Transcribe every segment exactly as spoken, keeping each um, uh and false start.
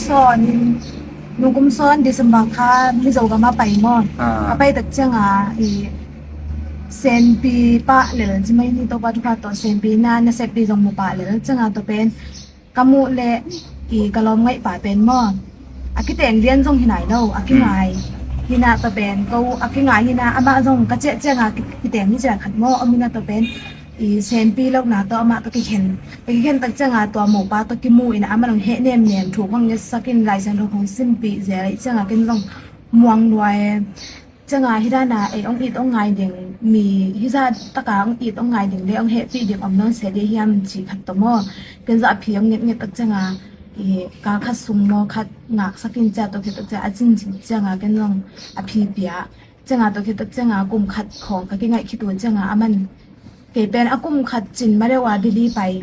Sawn in, nungkum sawn December kha Mizo gam a pai maw. Ah. A pai tak cianga i senpi pah lel ci mai ni, Topa thupha tawh senpi na nasep ding zong mu pah lel cianga tua pen ka muh le i ka lawm ngaih pa pen maw, a kiteng lian zong hi nai lo, a kingai. Hi na tua pen ko a kingai hi na, amah zong ka ciah cianga ki-, kiteng ni ciah khat maw, om hi na tua pen i senpi lohna tawh amah ka kikhen, ka kikhen tak cianga tua mopa tawh kimu in amah zong heh nemnem thu khong ngetsak in Lai Siangtho khong simpih zel ih cianga ken zong muang lua e. Cianga hi dana ei ong it ong ngai ding, mi hizah taka ong it ong ngai ding le ong hehpih ding om nawn sia ding hiam ci khat tawh maw. Ken zong a phi ong ngetnget tak cianga i kal khat sung maw khat ngaksak in cia tawh khit tak cianga a cin cin cianga ken zong a phi pia. Cianga tawh khit tak cianga kum khat khawng ka kingaih khit uh cianga aman kei pen a kum khat cin ma deuh a Delhi pai.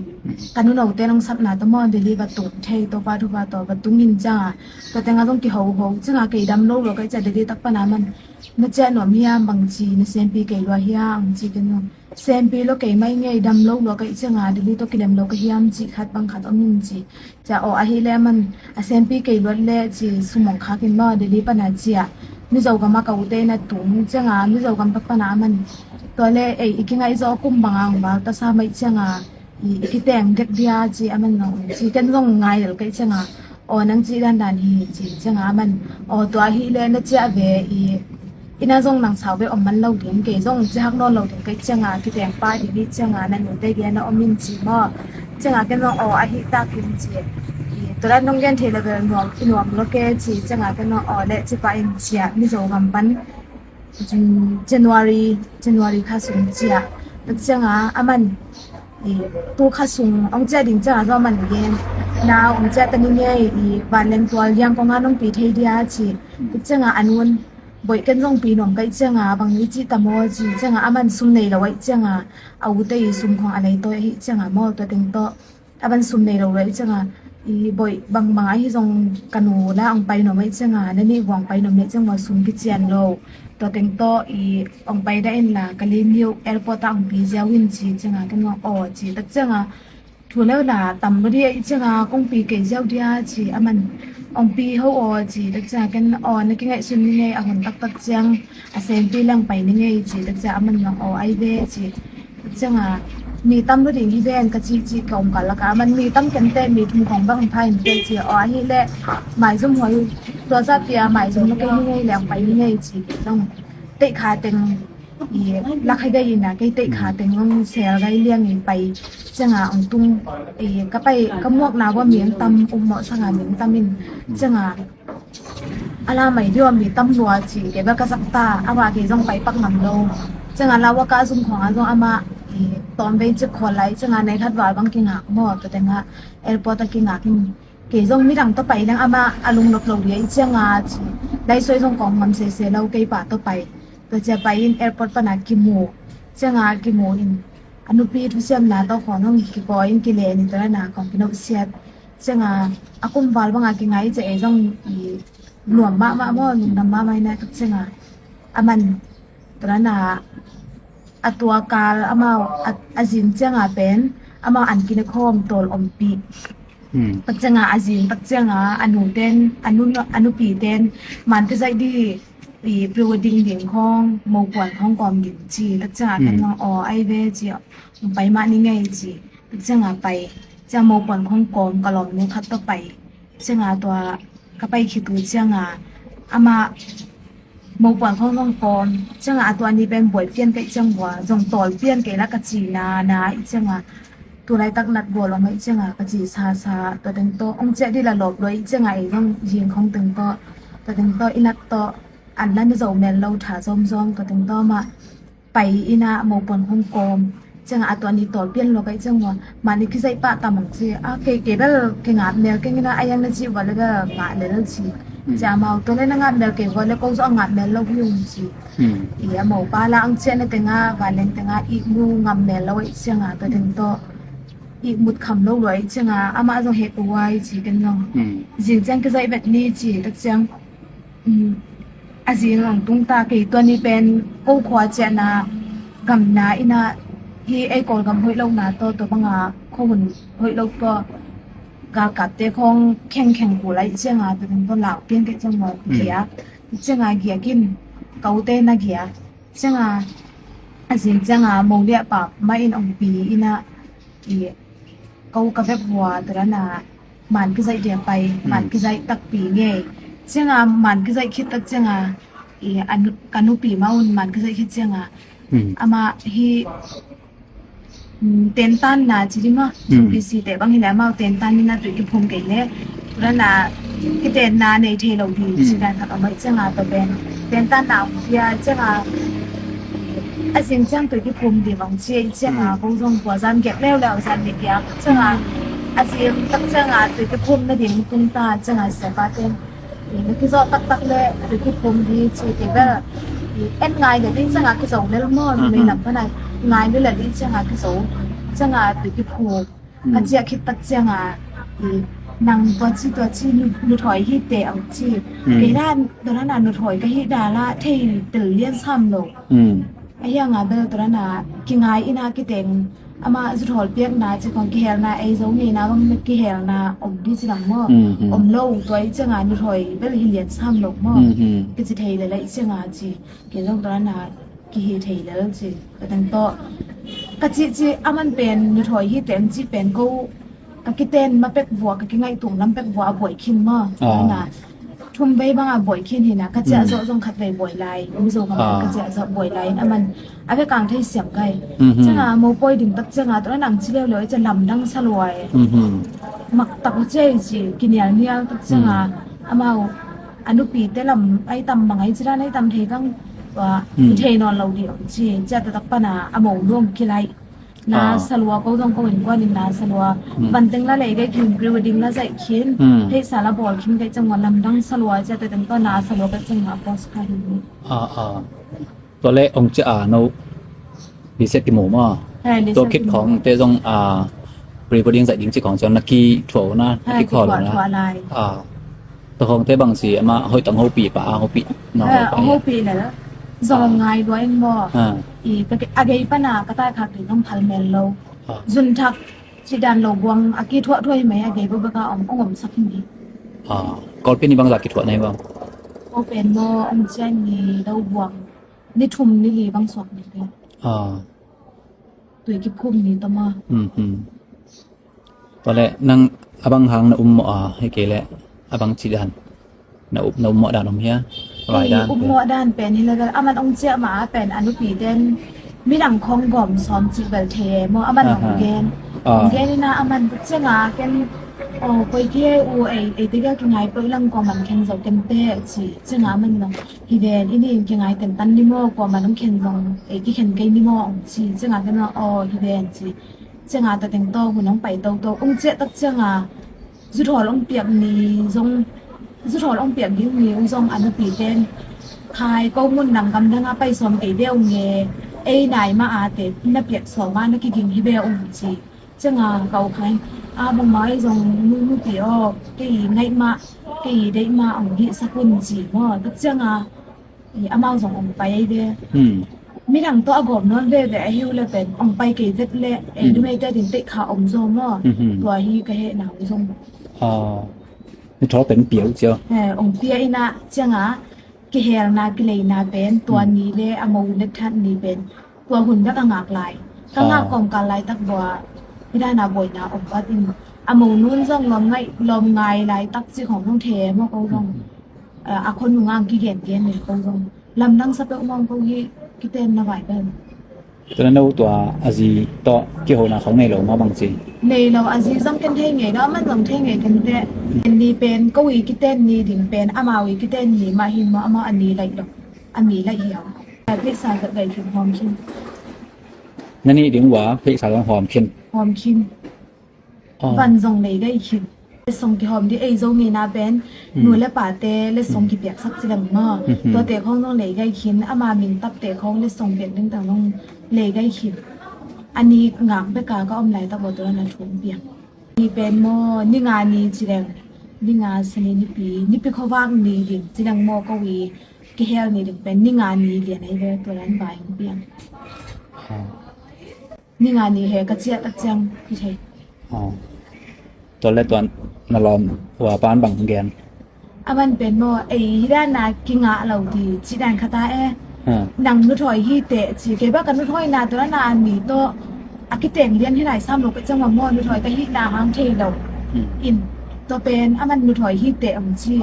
Ka nuno te nong sapna tawh maw Delhi va tung thei, Topa thupha tawh va tung in cianga tua tenga zong kihoho cianga kei dam lo lo ka ih cia Delhi tak pana man na ciah nuam hiam bang ci, na senpi kei lua hiam ang ci ken zong senpi lo kei mai ngei, dam lo lo ka ih cianga Delhi tawh kidam lo ka hiam ci khat bang khat om in ci. Cia aw ahi le aman a senpi kei luat le ci sumong khakin maw Delhi pana cia Mizo gama ka ute na tung cianga Mizo gam tak pana aman tua le ei i kingaih zaw kum banga ong bal tasa maih cianga i, i kiteng dek dia ci aman nong ci ken zong ngai lel ka ih cianga aw nang ci dandan hi ci cianga aman aw tua ahi le na ciah ve i Ina zong nang sau ve om man lo ding, kei zong cihak nawn lo ding ka ih cianga kiteng pa ding ih cianga na nute dia na om in ci maw. Cianga ken zong aw ahi takin ci. I tuadan nong gen thei level nuam i nuam lo ke ci cianga ken zong aw le ci pa in cia Mizo gam pan January, January kha sung cia. Tak cianga aman i tu kha sung ong cia ding cianga zong aman gen na ong cia ta ni ngei i vanleng tual liang konga nong pi thei dia ci. Tak cianga anun boih ken zong pi nuam ka ih cianga bang i cih ta maw ci cianga aman sum nei lo a ih cianga a ute i sum khong a leitawi ahi cianga maw tua teng tawh a ban sum nei lo lo a ih cianga i boih bangbang ahi zong ka nu la ong pai nuam a ih cianga na nih vuang pai nuam le ciang maw sum kician lo tua teng tawh i ong pai dah in la ka li miuh airport ah ong pi ziau in ci cianga ken zong aw ci tak cianga thu leuna tam lo dia ih cianga kong pi kei ziau dia ci aman ong pi ho aw ci tak cianga ken aw na kingaihsun ni ngei a hun taktak ciang a senpi leng pai ni ngei ci tak cianga aman zong aw ai ve ci tak cianga mi tam lo ding hi ven ka ci ci ka om kal laka aman mi tam kente mi thum khong bang pha in te ci aw ahi le maizum hoi tua zat pia maizum lo kei ni ngei leng pai ni ngei ci zong teih kha teng i lak hai gai ina kei teih kha teng ong sel gai liang in pai cianga ong tung i ka pai ka muak na wa mi ong tam um mawh sanga mi ong tam in cianga a la mai dio mi tam lua ci kei ba ka sak ta a wa kei zong pai pak ngam lo cianga la wa ka zum khong a zong ama i tawm vei cik khol lai cianga nei khat val bang kingak maw tua tenga airport a kingak in kei zong midang tawh pai leng amah a lunglawp lo dia i cianga ci. Daisoi zong kawng ngam sese lo kei pa tawh pai. Tua cia pai in airport pana kimu cianga kimu in a nupi thusiamna tawh khawn hong kikawi in kile ni tua na khawn kinoh siat cianga a kumval banga kingai cia ei zong i nuam mahmah maw lungdam mahmah ina tak cianga a man tua na a tua kal amau a, a zin cianga pen amau an kine khawm tawl ompih. Tak cianga a zin tak cianga a nu ten a nu a nupi ten man te zaih di i pre-wedding ding khawng mopuan khawng kawm ding ci tak cianga kan zong aw ai ve ci pai mah ni ngei ci tak cianga pai cianga mopuan khawng kawm ka lawm nu khat tawh pai cianga tua ka pai khit uh cianga amah mopuan khawng zong kawm cianga a tua ni pen buai pian ka ih ciang bua zong tawl pian kei la ka ci na na ih cianga tulaitak nat gual ong ih cianga ka ci sasa tua teng tawh ong ciah dih la lawp lua ih cianga ei zong zing khawng teng tawh tua teng tawh i nat tawh an la na zo mel lo tha zawmzawm tua teng tawh amah pai ina mopuan hong kawm cianga a tua ni tawl pian lo ka ih ciang ua mah ni kizaih pah tam ang ci a kei kei bel kei ngap mel keng ina a yang na cih ua le bel ngah lel ci. Cia mau tua le na ngap mel kei ua le ko zong a ngap mel lo hi ung ci. I a mopa la ang ciah na tenga vanleng tenga ih mu ngam mel lo a ih cianga tua teng tawh ih mut kham lo lo a ih cianga amah zong heh ko ua i ci ken zong zing ciang kizaih vet ni ci tak ciang a zing ang tung ta kei tua ni pen ko khua ciahna gamna ina hi ei Kawlgam hoih lohna tawh tua banga khuahun hoih lo tawh Galkapte khawng khengkheng kul a, i cianga tua teng tawh lau pian kei ciang maw, mm, kei a, i cianga giak in, ka ute na giak cianga, a zing cianga mo liah pak mah in ong pi ina, i ko ka vek vua tua dana man kizaih dia pai, man kizaih takpi ngei cianga, man kizaih khit tak cianga, i an ka nupi mah un man kizaih khit cianga, mm, amah hi, mm, tentanna ci ding maw. Mm. P C te bang hi le amau tentan ina tui kiphum kei le, tua dana kitenna nei thei lo ding ci dan khat om a, i cianga tua pen tentanna om pia cianga, a zing ciang tui kiphum ding ong ci a, i cianga ko zong kua zan gek leuleu zan ni pia cianga, a zing tak cianga tui kiphum nading tung ta cianga siapa ten na kizawh taktak le tui kiphum hi ci ti bel, en ngai le ding cianga kizo lel maw, numei lam pana ngai le le ding cianga kizo cianga tui kiphum. Ka ciah khit tak cianga, i, nang tua ci tua ci nu, nuthawi hi te ong ci. Mm. Kei dan tua dana nuthawi ka hi dala thei tel lian sam lo. Mm. A hianga bel tua dana kingai ina kiteng ama zuthawl piakna ci kong kihelna ei zo ngeina bang kihelna om di ci dang maw. Mm, mm. Om lo tua i cianga nuthawi bel hi lian sam lo maw. Mm, mm. Kici thei le le i cianga ci. Kei zong tua dana kihi thei lel ci. Ka teng tawh ka cih ci a man pen nuthawi hi teng ci pen ko ka kiten ma pek vua, ka kingaih tung lam pek vua a buai khin maw. Ah. Ina thum vei banga buai khin hina, ka ciah zawh zong khat vei buai lai, Mizo ka man ka ciah zawh buai lai in a man a vekang thei siam kai. Mhm. Cianga mopawi ding tak cianga tua nang ci leuleu i cia lamdang sa luai. Mhm. Mak tak uh cia i ci kinialnial tak cianga amau a nupite lam ai tam mangai ci dan ai tam thei kang tua i thei nawn lo dih om ci cia taktak pana a mo nuam kilaih. Na salua ko zong ko innkuan in na salua. Vanteng la lei gei khin pre-wedding la zaih khin. Theihsa la bawl khin gei cangua lamdang salua cia te teng tua na salua gei cangua post kha hi. Ah, ah. Tua le ong cia a no Lizette kimu maw? Tua khit khawng te zong a pre-wedding zaih ding ci khawng ciang na kithuah na na kikhuah lo na. Tua khawng te bang ci amah hoih tang hopi pa a hopi. Hopi le zong ngai lua in maw. A gei pana ka tai khak ding zong phal mel lo. Zun thak ci dan lo buang a kithuah thuah hi mai a gei bubaka om ong om sak hi mai. Kawlpi ni bang za kithuah na hi bang? Kawlpen maw ong cian ni lo buang. Ni thum ni li bang suak ni te. Tui kiphum ni tama. Tua le nang a bang hang na um mawh a hei kei le a bang ci dan na um na um mawh dan om hia? Vai dan um mawh dan pen hi le vel a man ong ciah ma a pen a nupi ten midang khong gawm sawm cih bel thei e maw a man ong gen. Ong gen ina a man cianga ken aw koi ki hei u ei ei te kia kingai peuh lang kua man khen zo ken te ci cianga a man nong. Hi ven i nin kingai tentan ni maw kuaman ong khen zong ei kikhen kei ni maw ong ci cianga ken aw hi ven ci cianga ta teng tawh hun ong pai toto ong ciah tak cianga zuthawl ong piak ni zong zuthawl ong piak ding ni u zong a nupi ten khai ko mun dang gam danga pai sawm kei ve ong nge ei nai ma a te na piak sawm a na kiging hi ve ong ci. Cianga ka u khai a bangmah ei zong muimupi aw kei ngaih mah kei deih mah ong hih sakun ci maw tak cianga amau zong ong pai ei ve. Midang tawh a gawm nawn veve a hiu le pen ong pai kei vet le ei numeite din teih kha om zaw maw. Tua hi ka hehna uh zong. Ni thaw pen pia uh cia. Ong pia ina cianga kihelna kileina pen tua ni le a mo le that ni pen tua hun bek a ngak lai ka ngak kawmkal laitak bua hidana buaina om vat in a mo nun zong lawm ngai lawm ngai laitak ci khong zong the maw ko zong a khon nunga ang kigen gen nei ko zong lamdang sa peuh maw ko hi kiten na vai pen. Tuna no tua a zi tawh kihona khong nei lo maw bang ci? Nei lo a zi zong ken thei ngei lo a man zong thei ngei ken te. Ken ni pen ko i kiten ni ding pen amau i kiten ni mah hin maw amau a ni laih lo a mi laih hiau. Pheisa zat gai khin hawm khin. Na nih ding ua pheisa zong hawm khin. Hawm khin. Van zong lei gai khin. Letsong kihawm dih ei zo ngeina pen nu le pate letsong kipiaksak ci leng maw? Tuate khawng zong lei gai khin ama min tapte khawng letsong piak ding tang zong lei gai khin. A ni ngak beka ka om laitak bawh tua na thum piang. Ni pen maw ni nga ni ci leng ni nga sani nipi nipi khuavak ni ding ci leng maw ko i kihel ni ding pen ni nga ni lian ei ve tua lan vai hong piang. Ni nga ni he ka ciah tak ciang ki thei. Aw. Tua le tua na lawm ua pan bang gen? A man pen maw, ei hi dan a kingah lo di ci dan khat a e. Ha. Nang nuthawi hi teh ci, kei bel ka nuthawi na tua na a mi tawh a kiteng lian hi lai sam lo ka ciang maw, nuthawi ka hih na hang thei lo. Hmm. In tua pen a man nuthawi hi teh om ci.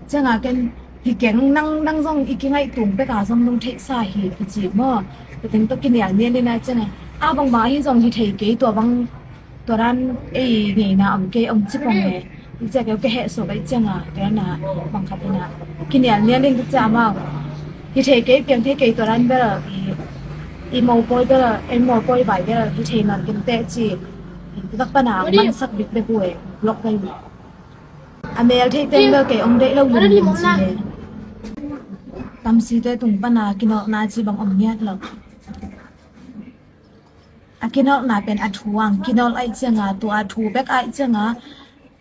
Ciang a ken hi keng, nang, nang zong i kingaih tung pek a zong nong theihsa hi ka ci maw. Ka teng tawh kinial nial in a ciang a, a bangmah hi zong hi thei kei, tua bang tua dan ei ngeina om kei, om ci pong e. I ciak eu ka heh suak a i ciang a, tua dan a bang khat in a kinial nial in ka ciang amau hi thei kei, piang thei kei, tua dan bel i, i mopawi bel, ei mopawi bai bel hi thei man kei teh ci. I tak pan a mansak bik bek uh e, block bai bik. A mel thei teng bel kei ong deih lo lim lim ci e. Tamsite tung pan a kinawlna ci bang om ngiat lo. A kinawlna pen a thu ang kinawlh ahih ciang a, tua a thu bek ahih ciang a,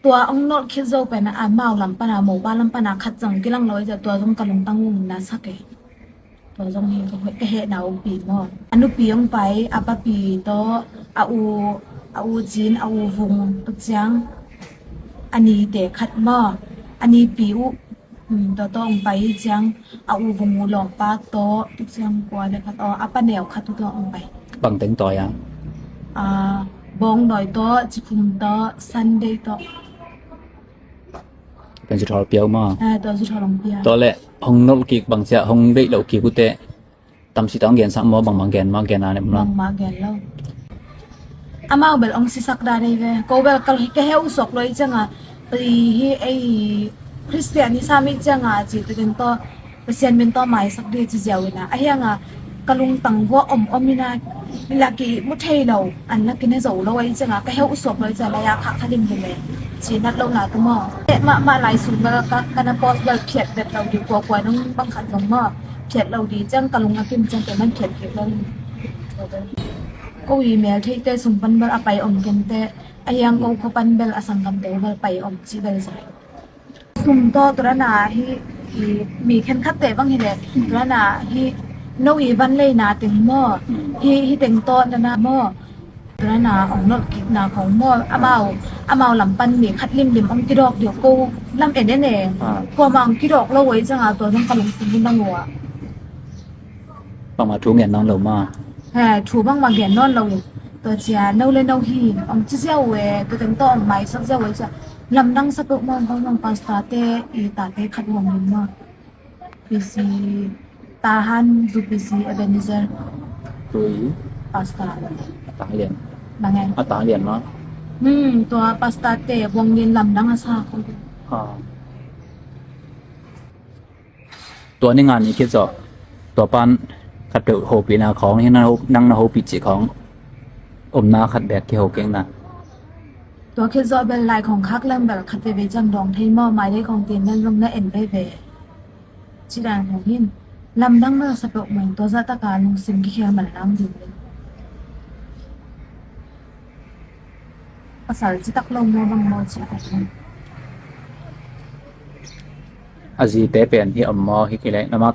tua ong nolh khit zo pen a, amau lam pan a, mopa lam pan a khat zong kilang lo ahih ciang, tua zong ka lungtang ung na sak e. Tua zong hi ka heh, ka hehna umpi maw. A nupi ong pai, a papi tawh, a u, a u Cin, a u Vung, tua ciang a nite khat maw, a nipi uh, um, tua tawh ong pai ciang, a u Vung uh lawmpa tawh, tua ciang kua le khat aw, a pa neu khat uh tawh ong pai. Bang teng tawi a? Ah, Bawngnawi tawh, Cikhum tawh, Sunday tawh. Pen zuthawl piau maw? Ah, tua zuthawl ong piau. Tua le hong nolh kik bang ciah, hong deih lo kik uh teh, tamsite ong gensak maw, bangmah gen maw, gen a ne maw? Bangmah gen lo. Amau bel ong sisak dan ei ve. Ko bel ka, ka heu suak lo i ciang a, ei hi ei Khristian i sam i ciang a, ci tukin tawh Pasian min tawh maisak di ci ziau in a, a hiang a ka lungtang vua om om in a, laki mu thei lo, an laki ne zo lo i ciang a, ka heu suak lo i ciang a, lai a khah kha lim lim e. Ci nat lo na tu maw. Teh mah mah lai sung bel ka, ka na post bel phiat vet lo di, kua kua nong bang khat zong maw. Phiat lo di ciang ka lung a kim ciang teh man phiat phiat lo. Ko i mel theite sung pan bel a pai om kei teh, a hiang ko khua pan bel a sanggamte bel pai om ci bel zai. Sum tawh tua dan a hi, i, mi khenkhatte bang hi leh, tua dan a hi, no i van leina teng maw, hi, hi teng tawh dan a maw, tua dan a ong nolh kikna khong maw, amau, amau lam pan mi khat limlim ong kidawk diau ko lam en en e. Ah. Kuamah ong kidawk lo uh i ciang a, tua zong ka lungsim hun dang uh a. Bangmah thu ngen nawn lo maw? He, thu bangmah gen nawn lo in. Tua cia, no le no hi, ong ci ziau e, tua teng tawh ong maisak ziau e cia. Lamdang sa peuh maw, bang bang pastor te, i tate khat uh ong in maw. P C, Tahan, zu P C, Ebenezer. Tui. Pastor. A ta lian. Bang e. A ta lian maw? Hmm, tua pastor te, buang lian lamdang a sa ko. Ha. Tua ni nga ni khit zawh, tua pan khat peuh hopihna khawng hi, nang ho-, nang na hopih cih khawng omna khat beek kiho keng na. Tua khit zawh bel lai khawng khak leng bel khat veve ciang dawng thei maw, mai dei khawng tin nan zong na en veve. Ci dan khawng hin lamdang na sa peuh mawng, tua zah taka lungsim kikhel man lang ding. Pasal citak lo maw bang maw ci a. A zite pen hi om maw hi kileh na mah.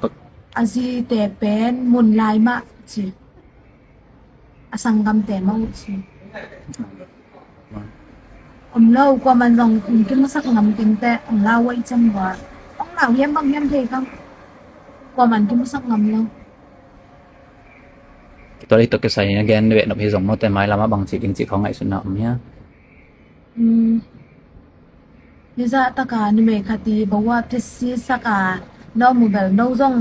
A zite pen mun lai mah ci. A sanggamte mah uh ci. Om lo, kuaman zong ong kimusak ngam keng teh, ong lau uh i cem ua. Ong lau hiam bang hiam thei kang. Kuaman kimusak ngam lo. Tua leh hi tawh kisai in a gen veh nop hi zong mawte mailam ah bangci ding cih khawng ngaihsutna om hia? Um, hizah taka numei khat i bawah thisi sak a, no mu bel, no zong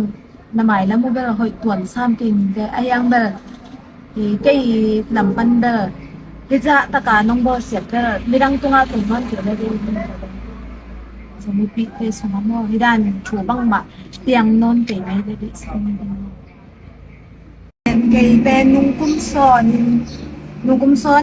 na mailam uh bel hoih tuan sam kei ning te, a hiang bel i kei lam pan bel hizah taka nong bawlsiat bel midang tungah tung nawn kei le dei. Zong mipihte sungah maw, hi dan thu bangmah piang nawn kei mai le dei. Kei pen nungkum sawn, nungkum sawn